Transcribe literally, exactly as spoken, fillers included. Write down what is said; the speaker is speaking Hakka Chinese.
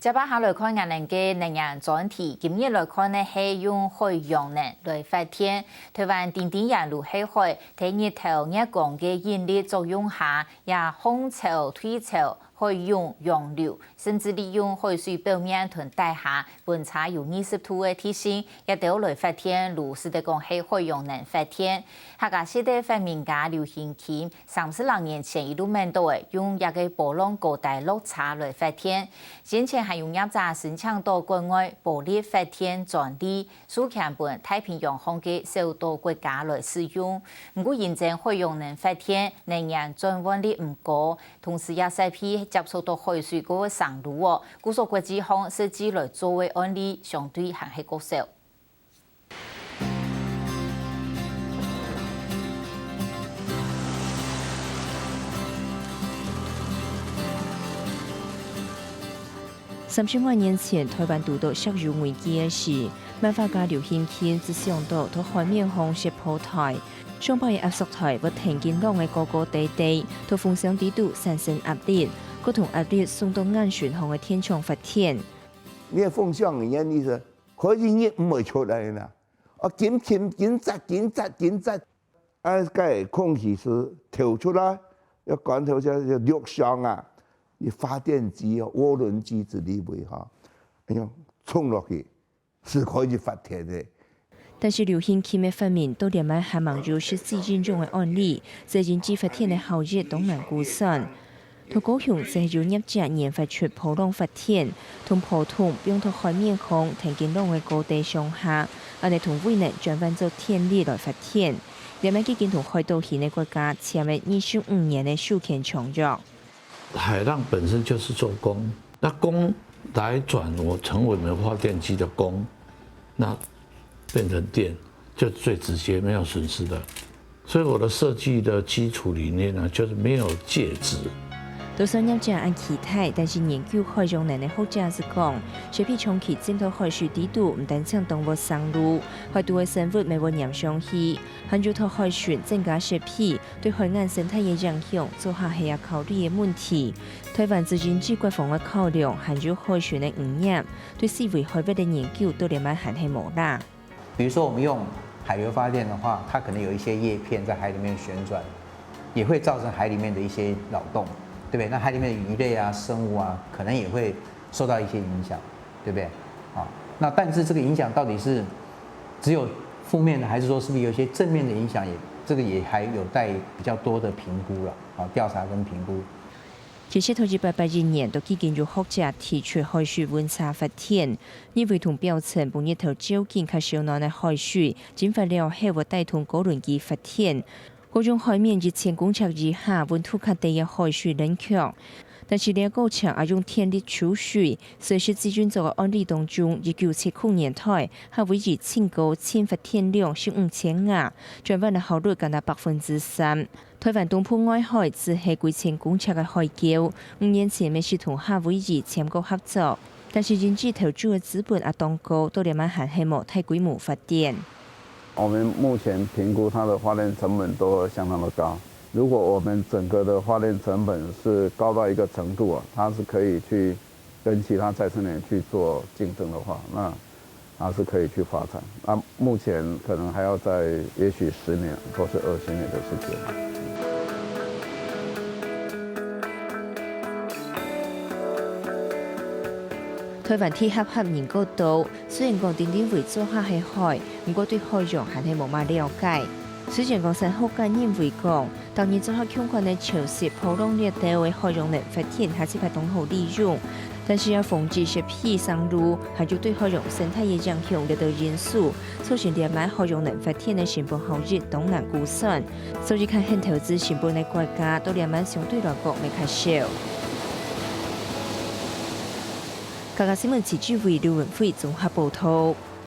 接下來看𠊎等个能源專題，今日來看个係用海洋能來發電。台灣頂頂沿路係海，在日頭、月光个引力作用下，也風潮、退潮、海湧、洋流，甚至利用海水表面同底下溫差有二十度个地形，也都來發電，就使得講係海洋能發電。客家社个發明家劉興欽 三十零年前，佢就愐到仔用這个波浪高低落差來發電。先前還有業者申請到國外波力發電專利，授權分太平洋項个小島國家來使用。毋過，因爭海洋能發電，能源轉換率毋高，同時也勢必接觸到海水過會生鹵哦，故所國際項設計來做个案例，相對還係較少。 三十外年前，台灣堵到石油危機个時，漫畫家劉興欽就想到在海面項設炮台，上擺个壓縮台會跈緊浪仔高高低低，在風箱底肚產生壓力，過同壓力送到闌巡項个電廠發電。你个風箱个意思，可以你毋會出來啦。 啊，緊緊緊扎緊扎緊扎，啊，該空氣是透出來，要趕透出來，就陸上啊，你發電機哦，渦輪機之類位哈，哎喲，衝落去，是可以發電个。但是劉興欽个發明到這滿還吂有實際應用个案例，這引致發電个效益當難估算。 在高雄就係有業者研發出波浪發電，同波筒放在海面項，跈緊浪仔高低上下，恁仔同位能轉換做電力來發電。這滿既經同海島型个國家簽了二十五年个授權長約。海浪本身就是做功，那功來轉我成為我們發電機的功，那變成電，就最直接，沒有損失的。 所以我的設計的基礎理念呢，就是沒有介質。多數業者恁期待，但是研究海洋能个學者就講，設備長期浸到海水底肚，毋單淨動物生鹵，海肚个生物乜會黏上去，還有在海脣增加設備，對海岸生態个影響，做下係愛考慮个問題。台灣就因為國防个考量，還有海脣个污染，對四維海域个研究到這滿還係無啦。 比如說我們用海流發電的話，它可能有一些葉片在海裡面旋轉，也會造成海裡面的一些擾動，對不對？那海裡面的魚類啊、生物啊，可能也會受到一些影響，對不對？啊，那但是這個影響到底是只有負面的，還是說是不是有一些正面的影響也，這個也還有待比較多的評估了，啊，調查跟評估。 其實在一八八一年，就已經有學者提出海水溫差發電，認為同表層分日頭照緊較燒暖个海水，蒸發了後會帶動哥倫機發電。高雄海面一千公尺以下溫度較低个海水冷卻。但是這過程也用電力儲水，所以實際運作个案例當中，一九七零年代，夏威夷淨高淨發電量係五千瓦，轉換个效率干焦百分之三。 台灣東部外海只係幾千公尺个海溝，五年前乜識同夏威夷簽過合作，但是因為投注个資本也當高，到這滿還係無大規模發電。我們目前評估它的發電成本都相當的高。如果我們整個的發電成本是高到一個程度啊，它是可以去跟其他再生能源去做競爭的話，那它是可以去發展。那目前可能還要再也許十年或是二十年的時間。台灣地狹狹人較多，雖然講頂頂位做下係海，毋過對海洋還係無麼了解。雖然講山學家認為講， 逐日做下共款个潮汐、波浪這兜个海洋能發電，還係較當好利用。但是愛防止設備生鹵，還有對海洋生態个影響這兜因素，造成這滿海洋能發電个成本效益當難估算。所以較肯投資成本个國家，到這滿相對來講乜較少。客家新聞記者為劉文輝綜合報導。